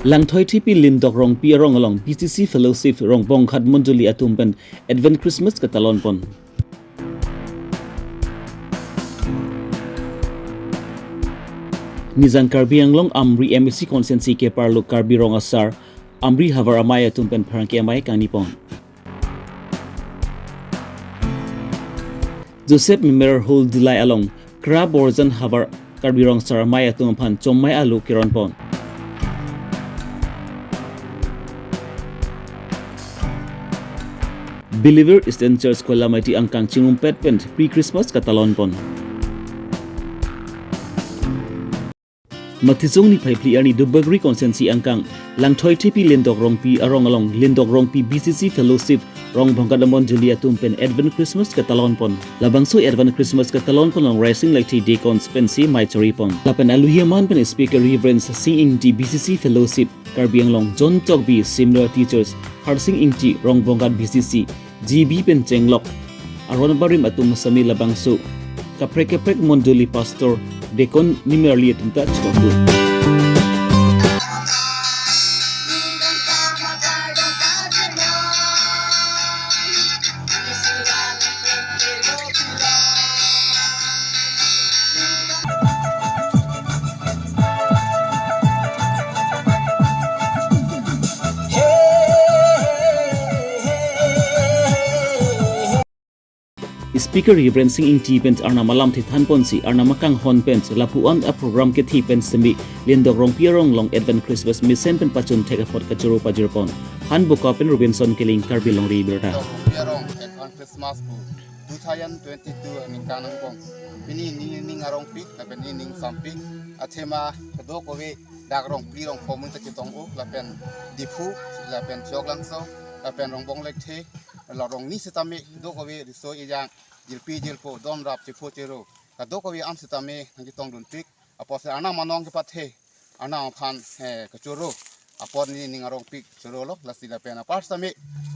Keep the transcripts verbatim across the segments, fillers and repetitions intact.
Langthoithepi Lindok Rongpi arong along B C C Fellowship Rongbonghat Mondoli atum pen Advent Christmas katalon pon. Nijang Karbi Anglong Amri M A C constituency keparlo Karbi Rong Asar, Amri Havar Amei atum pen pherangke amei kangni pon. Joseph Memorial Hall Dillai along Kra Borjan Havar Karbi Rong Asar Amei atum aphan chomai alo keron pon. Believer Eastern Church Koilamati angkang chingrumpet pen pre-Christmas katalon pon. Matijong niphai phli arni Dubagri constituency angkang Langthoithepi Lindok Rongpi arong along Lindok Rongpi B C C Fellowship Rongbonghat Mondoli atum pen Advent Christmas katalon pon. Labangso Advent Christmas katalon pon along Rising Light Deacons pensi mei chori pon. Lapen aluhi aman pen speaker Reverend Sing Ingti B C C Fellowship Karbi Anglong, John Tokbi Senior Teachers, Harsing Ingti Rongbonghat B C C, G B pen chenglok aron barim atum sami labangso kaprek kaprek mondoli pastor deacon nimerli atum ta chokdun. Speaker Reverend Sing Ingti pen arnam alamthe than ponsi arnam akanghon pen lapu-an a program kethe pen semi Lindok Rongpi arong along Advent Christmas mesen pen pachun thek apot kachoro pajir pon. Han Boka pen Robinson Killing, Karbi Longri Abirta. Lindok Rongpi arong Advent Christmas pu two thousand twenty-two aningkan angbong. Pini ning ning arongpik lapen ning ning sampik. Athema kadokave dak Rongpi Rongpho amun ta chetong-o lapen Diphu lapen Choklangso lapen Rongbong Lekthe la rong ni sitame kadokave riso ejang jirpi jirpo donrap chepho chero kadokave an sitame nangchetongdunpik. Apotsi arnam anong kepathe arnam aphan, eh, kachoro apor ni ning arongpik chorolo. Lasi lapen apar sitame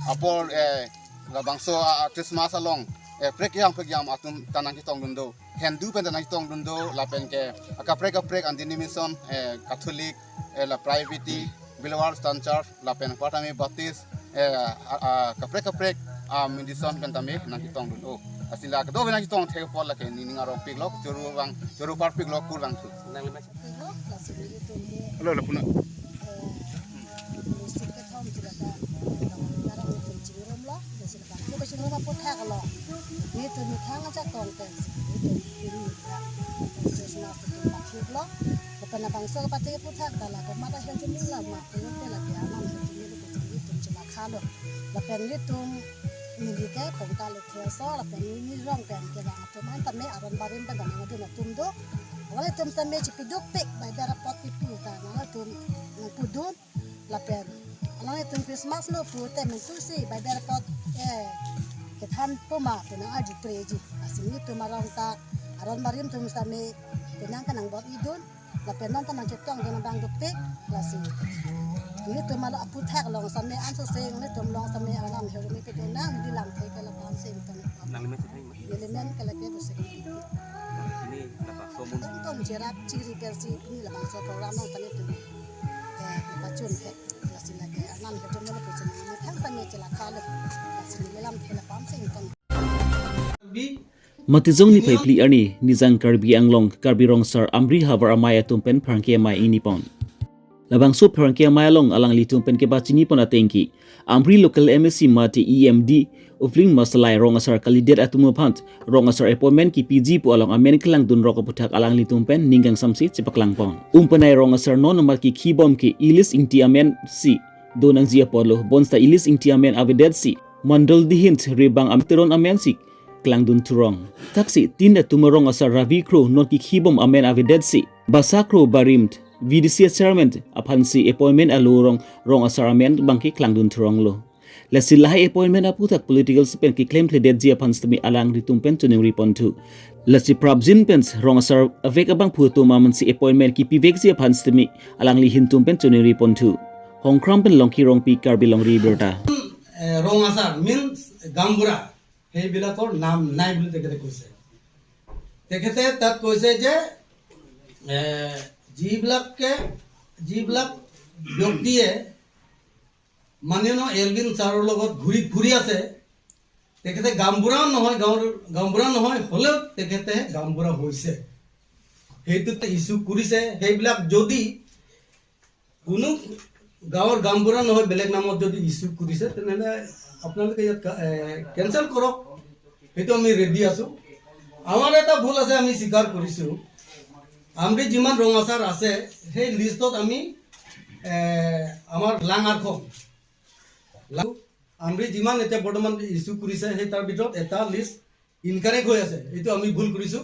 apor, eh, labangso a, a Christmas along, eh, prekjam prekjam atum ta nangchetongdun do, Hindu pen ta nangchetongdun do lapen ke akaprek kaprek an denomination, eh, Catholic, eh, la Presbytery, Believer Eastern Church lapen apar tame Baptist, eh, a, a, kaprek kaprek a mindison pen tame nangchetongdun-o. Lasi la kadokave nangchetong thek apot lake ning ning arongpik lo, choro vang, choro parpik lo, kur vangthu. Nang lima. Pik lo, lasi nelitum ke, halo, lapu na. Eh, musik kethom sila ta, eh, arong nelitum chingrum lo, lasi la bang, ke chingrum aphuthak lo. Nelitum methang ajak tong pen si, nelitum pini ya, Christmas nelitum pathik lo. Lapen labangso kepathe aphuthak ta la, komat ahel chuming la ma, komat te la ke arnam ahel chuming lo, nelitum chelakha lo. Lapen nelitum neli ke Pongkal Lekthe aso, lapen neli rong pen kevang atum an tame aron barim pen tame nangdun atum do. Alanglitum tame chepidukpik, Bible apot pipu ta nangtum nangpudun. Lapen alanglitum Christmas lo pute mentusi Bible apot, eh, kethan puma penang arju preji. Lasi nelitum arong ta aron barim atum tame penang kanang bor-idun. Lapen non ta nangchetongdun abang dukpik, lasi nelitum alo aphuthak along sitame ansose nelitum along sitame alam herumi pidun nang, neli lamthe ke lapu-an si ington. Nang lima sitame ma? Neli men ke lake Dusik. Ini labangso mun. Tongtong cherap chiri persi pini labangso program nang tani tu. Eh, pachun ke. Lasi lake arnam herumi lo pusi neli thang tame chelakha lo. Lasi neli lamthe lapu-an si ington. Matijong niphai phli arni Nijang Karbi Anglong Karbi Rong Asar Amri Havar Amei atum pen pherangke amei ingni pon. Labangso pherangke amei along alanglitum pen kepachini pon atengke Amri local M A C mate E M D Upleng Masalai rong asar kalidet atum aphan rong asar appointment kepiji pu along amen kelangdun rok aphuthak alanglitum pen ning kangsamsi chepaklang pon. Umpenai rong asar non amat kekhibom ke Elis Ingti amen si do nangji apotlo, bonsita Elis Ingti amen avedetsi Mandal Dihin Rebang Amteron amen si kelangdun thurong. Thaksi tin atum arong asar Ravi Kro non kekhibom amen avedetsi Basa Kro Barim V D C chairman aphansi appointment alo rong, rong asar amen abangke kelangdun thuronglo. Lasi lahai appointment aphuthak political si pen keklemthledetji aphan sitame alanglitum pen choningri ponthu. Lasi prapjin pen rong asar avek abangphu atum amen si appointment kepivekji aphan sitame alangli ahin atum pen choningri ponthu. Hongkram pen Longki Rongpi, Karbi Longri Abirta. Eh, rong asar means গাঁওবুঢ়া, সেইবিলাকৰ নাম নাই বুলি তেখেতে কৈছে। তেখেতে তাত কৈছে যে, এ, যিবিলাকে, যিবিলাক ব্যক্তিয়ে মাননীয় এলভিন ছাৰৰ লগত ঘূৰি ফুৰি আছে, তেখেতে গাঁওবুঢ়া নহয়, গাঁৱৰ গাঁওবুঢ়া নহয়, হ'লেও তেখেতে গাঁওবুঢ়া হৈছে, সেইটোতে ইছ্যু কৰিছে। সেইবিলাক যদি কোনো গাঁৱৰ গাঁওবুঢ়া নহয়, বেলেগ নামত যদি ইছ্যু কৰিছে, তেনেহ'লে আপোনালোকে ইয়াত কা- এ, কেঞ্চেল কৰক, সেইটো আমি ৰেডি আছো। আমাৰ এটা ভুল আছে, আমি স্বীকাৰ কৰিছো। আমৰি যিমান ৰঙাচাৰ আছে, সেই লিষ্টত আমি, এ, আমাৰ লাং আৰখন, লাং- আমৰি যিমান এতিয়া বৰ্তমান ইছ্যু কৰিছে, সেই তাৰ ভিতৰত এটা লিষ্ট ইনকাৰেক্ট হৈ আছে, এইটো আমি ভুল কৰিছো।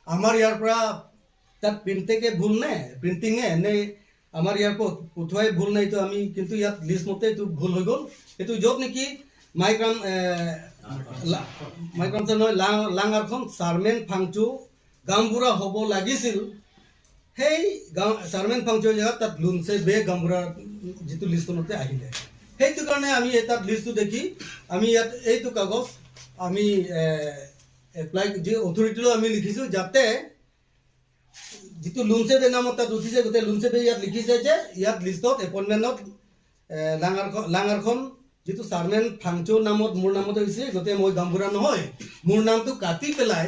আমাৰ ইয়াৰ পৰা তাত প্ৰিণ্টেকে ভুল নে, প্ৰিণ্টিঙে নে, আমাৰ ইয়াৰ পৰা পঠোৱাই ভুল নে, এইটো আমি কিন্তু ইয়াত লিষ্ট মতে এইটো ভুল হৈ গ'ল। এইটো য'ত নেকি মাইক্ৰাম এ, লা- মাইক্ৰাম ছাৰ নহয়, লাং লাং আৰখন চাৰমেন ফাংচু গাঁওবুঢ়া হ'ব লাগিছিল। সেই গাঁও চাৰমেন ফাংচুৰ জেগাত তাত লুনচে বে গাঁওবুঢ়া যিটো লিষ্টৰ মতে আহিলে, সেইটো কাৰণে আমি এই তাত লিষ্টটো দেখি আমি ইয়াত এইটো কাগজ আমি এ, এপ্লাই যি অথৰিটিলৈ আমি লিখিছো, যাতে যিটো লুনচে বে নামত তাত উঠিছে, গোটেই লুনচে বে ইয়াত লিখিছে যে ইয়াত লিষ্টত এপইণ্টমেণ্টত এ, লাং আৰখন লাং আৰখন যিটো চাৰমেন ফাংচুৰ নামত, মোৰ নামতে হৈছে, গতিকে মই গাঁওবুঢ়া নহয়, মোৰ নামটো কাটি পেলাই,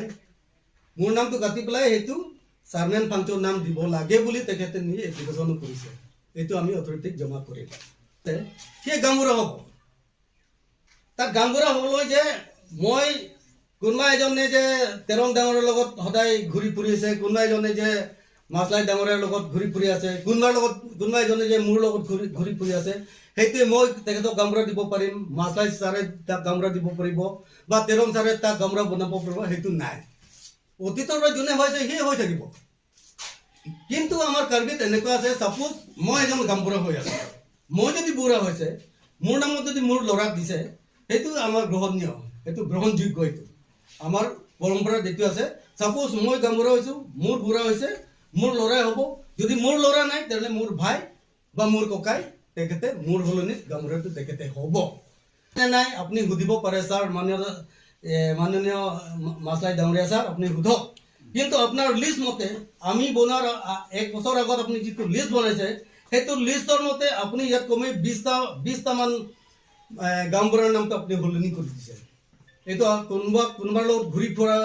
মোৰ নামটো কাটি পেলাই সেইটো চাৰমেন ফাংচুৰ নাম দিব লাগে বুলি তেখেতে নি এপ্লিকেশ্যনো কৰিছে। এইটো আমি অথৰিটিক জমা কৰিম। তে সেই গাঁওবুঢ়া হ'ব। তাত গাঁওবুঢ়া হ'বলৈ যে মই, কোনোবা এজনে যে তেৰণ ডাঙৰৰ লগত সদায় ঘূৰি ফুৰি আছে, কোনোবা এজনে যে মাছলাই ডাঙৰীয়াৰ লগত ঘূৰি ফুৰি আছে, কোনোবাৰ লগত, কোনোবা এজনে যে মোৰ লগত ঘূৰি ঘূৰি ফুৰি আছে, সেইটোৱে মই তেখেতক গাঁওবুঢ়া দিব পাৰিম, মাছলাই ছাৰে তাক গাঁওবুঢ়া দিব পাৰিব বা তেৰণ ছাৰে তাক গাঁওবুঢ়া বনাব পাৰিব, সেইটো নাই। অতীতৰ পৰা যোনে হৈছে, সিয়ে হৈ থাকিব। কিন্তু আমাৰ কাৰ্বিত এনেকুৱা আছে, ছাপোজ মই এজন গাঁওবুঢ়া হৈ আছো, মই যদি বুঢ়া হৈছে, মোৰ নামত যদি মোৰ ল'ৰাক দিছে, সেইটো আমাৰ গ্ৰহণীয়, সেইটো গ্ৰহণযোগ্য। এইটো আমাৰ পৰম্পৰা যিটো আছে, ছাপোজ মই গাঁওবুঢ়া হৈছো, মোৰ বুঢ়া হৈছে, মোৰ ল'ৰাই হ'ব। যদি মোৰ ল'ৰা নাই, তেনেহ'লে মোৰ ভাই বা মোৰ ককাই তেখেতে মোৰ সলনি গাঁওবুঢ়াটো তেখেতে হ'ব। নে নাই, আপুনি সুধিব পাৰে ছাৰ, মাননীয় এ, মাননীয় মা- মাছলাই ডাঙৰীয়া ছাৰ, আপুনি সোধক। কিন্তু আপোনাৰ লিষ্ট মতে আমি বনোৱাৰ আ- এক বছৰ আগত আপুনি যিটো লিষ্ট বনাইছে, সেইটো লিষ্টৰ মতে আপুনি ইয়াত কমেও বিশটা বিশটামান এ, গাঁওবুঢ়াৰ নামটো আপুনি সলনি কৰি দিছে। এইটো আ- কোনোবা কোনোবাৰ লগত ঘূৰি ফুৰা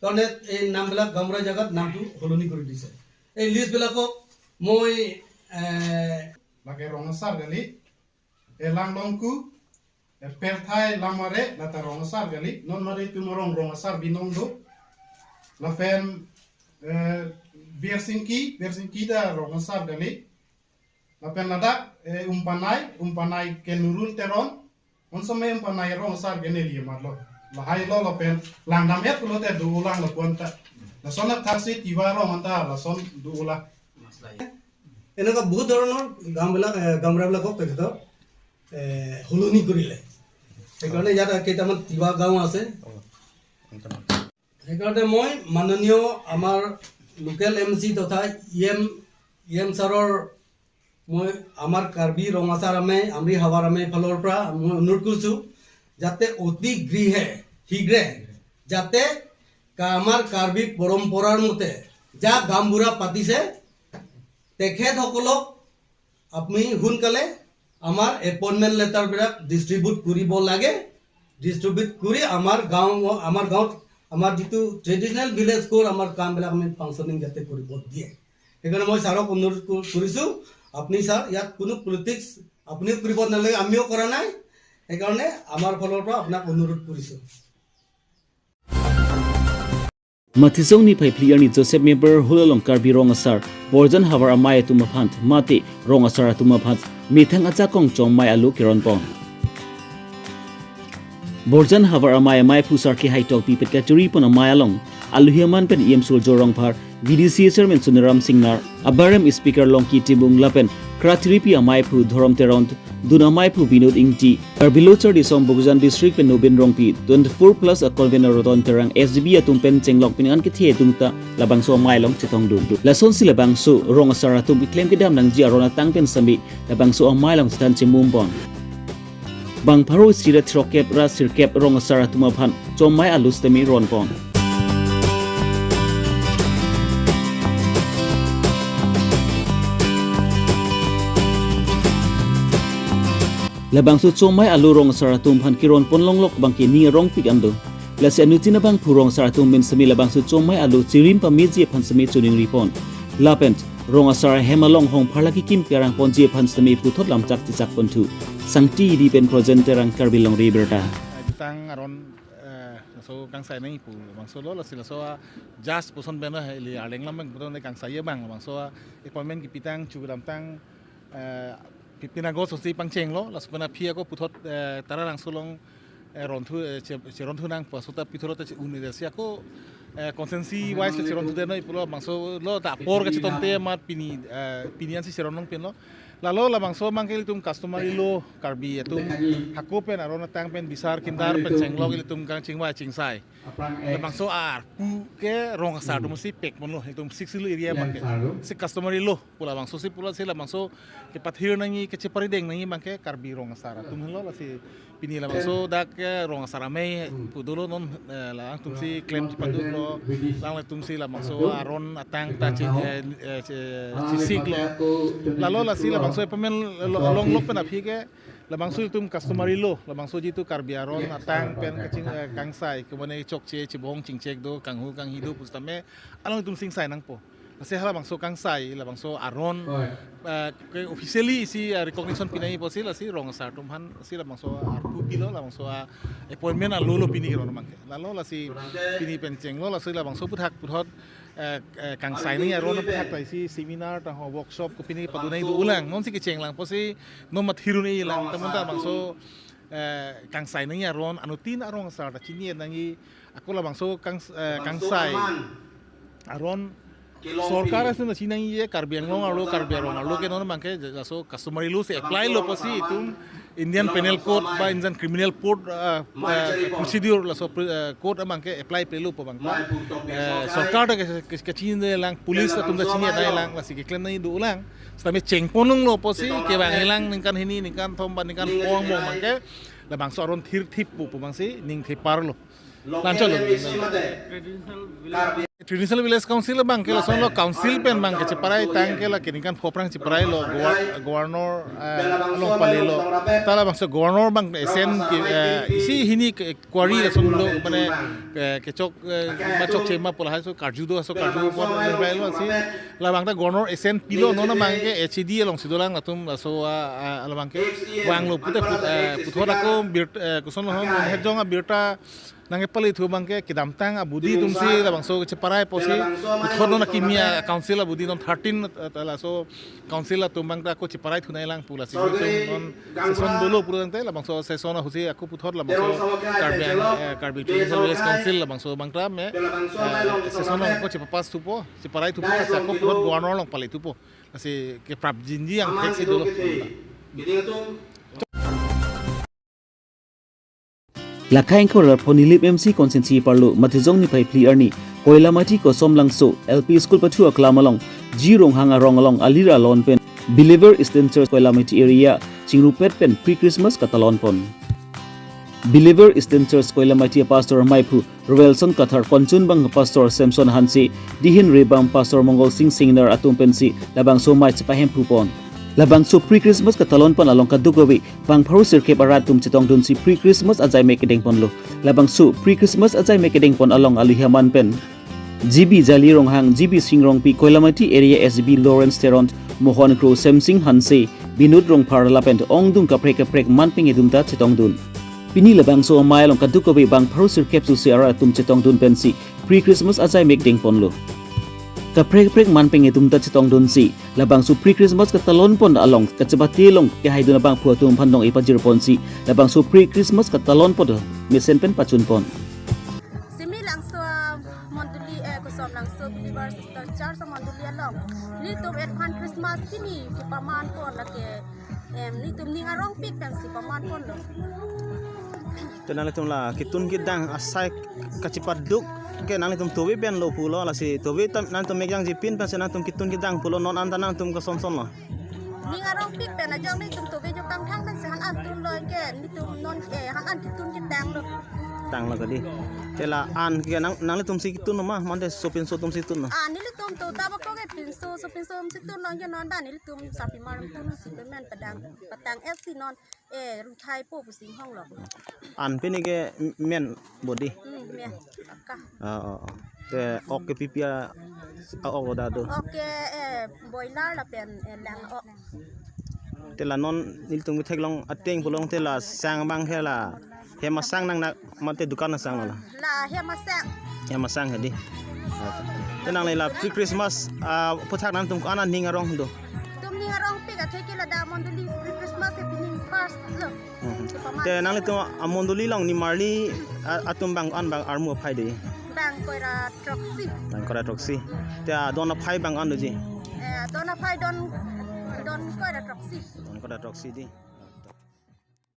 কাৰণে এই নামবিলাক, গাঁওবুঢ়া জেগাত নামটো সলনি কৰি দিছে। এই লিষ্টবিলাকক মই এ, Lake rong asar kali, e lang longku, e perthai lamare lata rong asar kali, non mari tumorong rong asar binong do. Lapen e Birsingki, Birsingki ta rong asar kali. Lapen ladak e Umpanai, Umpanai ke Nurul Teron, onsome Umpanai rong asar ke neli marlo. Lahai lo lapen langdam et pulote do lang lapuan ta. Lason athaksi Tiwa rong anta lason do la. এনেকুৱা বহুত ধৰণৰ গাঁওবিলাক এ, গাঁওবুঢ়াবিলাকক তেখেতৰ এ, সলনি কৰিলে। সেইকাৰণে ইয়াত কেইটামান তিৱা গাঁও আছে। সেইকাৰণে মই মাননীয় আমাৰ লোকেল এম চি তথা ই এম ই এম ছাৰৰ মই আমাৰ কাৰ্বি ৰঙাচাৰ আমে, আমৰি হাৱাৰ আমে ফালৰ পৰা মই অনুৰোধ কৰিছো যাতে অতি গৃহে শীঘ্ৰে যাতে কা- আমাৰ কাৰ্বি পৰম্পৰাৰ মতে যা গাঁওবুঢ়া পাতিছে তেখেতসকলক আপুনি সোনকালে আমাৰ এপইণ্টমেণ্ট লেটাৰবিলাক ডিষ্ট্ৰিবিউট কৰিব লাগে। ডিষ্ট্ৰিবিউট কৰি আমাৰ গাঁও, আমাৰ গাঁৱত আমাৰ যিটো ট্ৰেডিশ্যনেল ভিলেজ কোড, আমাৰ কামবিলাক আমি ফাংচনিং যাতে কৰিব দিয়ে। সেইকাৰণে মই ছাৰক অনুৰোধ ক- কৰিছো, আপুনি ছাৰ ইয়াত কোনো পলিটিক্স আপুনিও কৰিব নালাগে, আমিও কৰা নাই। সেইকাৰণে আমাৰ ফালৰ পৰা আপোনাক অনুৰোধ কৰিছো। Mathisong niphai phli arni Joseph Memorial Hall along Karbi Rong Asar, Borjan Havar Amei atum aphan, mate Rong Asar atum aphan methang ajakong chom mei alu keron pon. Borjan Havar Amei ameiphu Sarki Haitokbi pet kachiri pon amei along aluhi aman pen E M Surjya Rongphar, V D C A Chairman Soniram Singnar, abarem Speaker Longki Timung lapen kratiripi ameiphu Dhorom Teron, dun ameiphu Binod Ingti, Karbi Lo Charli Asong Bokajan District pen Nobin Rongpi, twenty-four plus a convener Roton Terang, S D B atum pen chenglok pinangan kethe atum ta labangso amei along chetongdun. Lasonsi labangso Rong Asar atum keklem kedam nangji aron atang pen sami labangso amei along chethan chemum pon. Bang pharo isi ra throkep ra sirkep Rong Asar atum aphan chom mei alu sitame ron pon. Labangso chomai alo rong asar atum aphan keron pon longlok abangke ning arongpik an do. Lasi anuttin abangphu rong asar atum pen semi labangso chomai alo chirim pameji aphan semi choningri pon. Lapen rong asar ahem along hongpharla kekim kerang ponji aphan semi puthot lamchak chechak ponthu. Sangti Edi pen Projen Terang, Karbi Longri Abirta. Jutang aron, eh, laso kangsai nangji pu labangso lo, lasi laso a just puson beno heli arleng lam bang puton kangsai abang labangso a appointment kepitang chu kedamtang, eh, fifteen August si pangchenglo, laso pen aphi ako puthot, eh, Taralangso along, eh, ronthu, eh, che-, cheronthu nang pu aso ta puthot ta che-un-e si ako, eh, constituency wise le cheronthu detnoi pulo, labangso lo ta apor kachetongte amat pini, eh, pini ansi cheron long pinlo. Lalo labangso abangke ilitum customary law Karbi atum hako pen aron atang pen bisar kindar pen chenglok ilitum kangchingvai chingsai. Labangso arpu ke rong asar atum si pek ponlo, ilitum Sixth Schedule area abangke. Si customary law pu labangso si pulo, si labangso kepathir nangji, kacheparideng nangji abangke Karbi rong asar atum henlo, lasi pini labangso dak, eh, rong asar amei pu dolo non, eh, alangtum si klem chepaduklo, alanglitum si labangso aron atang ta che-, eh, eh, che-, chesiklo. Lalo lasi labangso appointment lo-, longlok pen aphi ke labangso ilitum customary law, labangso jitu Karbi aron atang pen kaching, eh, kangsai, kemane chokche, chebohong chingchek do, kanghu kanghi do pusitame alangtum si ingsai nangpo. Lasi halabangso kangsai, labangso aron, eh, ke officially isi, eh, recognition pinangji pusi lasi rong asar atum aphan si labangso arpu pilo, labangso a appointment alo lo pini keron abangke. Lalo lasi pini pen chenglo, lasi labangso aphuthak puthot, eh, eh, kangsai nangji aron aphuthak ta isi seminar ta ho workshop kopine padu nangji do ulang. Non si kecheng lang pusi non mathirun-e lang. Teman ta labangso, eh, kangsai nangji aron anuttin arong asar ta chini nangji, ako labangso kangs-, eh, kangsai aron sorkar ason ta chinangji, Karbi Anglong arlo, Karbi arong arlo ke non abangke laso customary law si apply lo pusi itum Indian Penal Code ba Indian Criminal Code, ah, ah, procedure laso pre-, ah, code abangke apply pelo pu abang. Eh, sorkar ta ke, ke, kechini lang, police atum ta chini nai lang, lasi keklem nangji do ulang. Sitame cheng pon longlo pusi kevang-i lang ningkan hini, ningkan thom ba ningkan pho angbong abangke labangso aron thirthip pu pu abangsi ning theparlo. Lanchot lo. Traditional Village Council abangke lasonlo, council pen abangke cheparai tangke la keningkan pho aphrang cheparai lo, gover-, governor, eh, along pale lo. Ta labangso governor abang esen ke, eh, isi hini ke query lasonlo, mane, eh, kechok, eh, ma chokche ma pu lahai aso karju do, aso karju pon pai lo si. Labang ta governor esen pilo, non abangke H A D alongsi dolang latum, laso a, a, labangke vanglo pute put-, eh, puthot ako bir-, eh, kosonlo hon, hejong abirta nangkepale thu abangke kedamtang abudi atum si labangso cheparai pusi, puthot non akimi a council abudi non thirteen, eh, laso council atum abang ta ako cheparai thu nai lang pu lasi itum non session dolo pura tangte labangso session ahutsi ako puthot labangso Karbi Ang-, eh, Karbi Traditional Village Council labangso abang ta me, eh, session along ako chepapass thupo, cheparai thupo, lasi ako puthot governor along pale thupo. Lasi keprapjinji angthek si dolo. Lakha ingkoi ra ra pho Nilip M C constituency parlo Matijong niphai phli arni Koilamati Kosomlangso L P School pathu aklam along G Ronghang arong along alir alon pen Believer Eastern Church Koilamati area chingrupet pen pre-Christmas katalon pon. Believer Eastern Church Koilamati a-pastor maiphu Roelson Kathar, ponchun bang pastor Samson Hanse, dihin rebang pastor Mongol Singh Singnar atum pensi labangso mai chepahemphu pon. Labangso pre-Christmas katalon pon along kadokave bang pharo sirkep arat atum chetongdunsi pre-Christmas ajaimek kedeng ponlo. Labangso pre-Christmas ajaimek kedeng pon along aluhi aman pen G B Jali Ronghang, G B Singh Rongpi, Koilamati area S G B Lawrence Teron, Mohon Kro, Semsing Hanse, Binod Rongphar lapen ongdung kaprek kaprek man pengedum ta chetongdun. Pini labangso amai along kadokave bang pharo sirkep susi arat atum chetongdun pensi pre-Christmas ajaimek deng ponlo. Kaprek kaprek man pengedum ta chetongdunsi labangso pre-Christmas katalon pon along kachepate along kehaidun abangphu atum aphan nong ipajir ponsi labangso pre-Christmas katalon pon mesen pen pachun pon. Simi Langso mondoli, eh, Kosomlangso Believer Eastern Church mondoli along nelitum advance Christmas pini kepaman pon lake, em, nelitum ning arongpik pensi paman ponlo. Te nanglitum la ketun kedang asai kachepaduk ke nanglitum tove pen lo pulo, lasi tove tam nanglitum mekjangji pin pensi nanglitum ketun kedang pulo, non anta nanglitum kosonson lo? Ning arongpik pen ajok nelitum tove jok kangthang pensi han an tunlo ke nelitum non, eh, han an ketun kedang lo. Tanglo kadi. Te la an ke nang nanglitum si tun ma, mate sopinso atum si tun ma? Ah, nelitum to tabako ke pinso, sopinso atum si tun lo ke non ba nelitum sarpimar atum si pemen padang, patang et si non, eh, ruthai po pusi inghong lo. An pini ke men bodi. Hmm, men. Ka. Ah, oh, oh. Te ok ke pi pi a, a ok lo da do. Ok ke, eh, boiler lapen, eh, lang ok. Te la non nelitum ketheklong ateng pulong te la sang abang ke la hem asang nang nak mate dukan asang lo la. La hem asang. Hem asang kadi. Te nangli la pre-Christmas, ah, aphuthak nangtum ko-an aning arong do? Tum ning arong pik athe ke ladak mondoli pre-Christmas ke pining first lo. Mhm. Te nanglitum amondoli along nimarli, ah, atum bang ko-an bang armu aphai do? Bang koira throksi. Bang koira throksi. Te adon aphai bang ko-an doji? Eh, adon aphai don, don koira throksi. Don koira throksi di.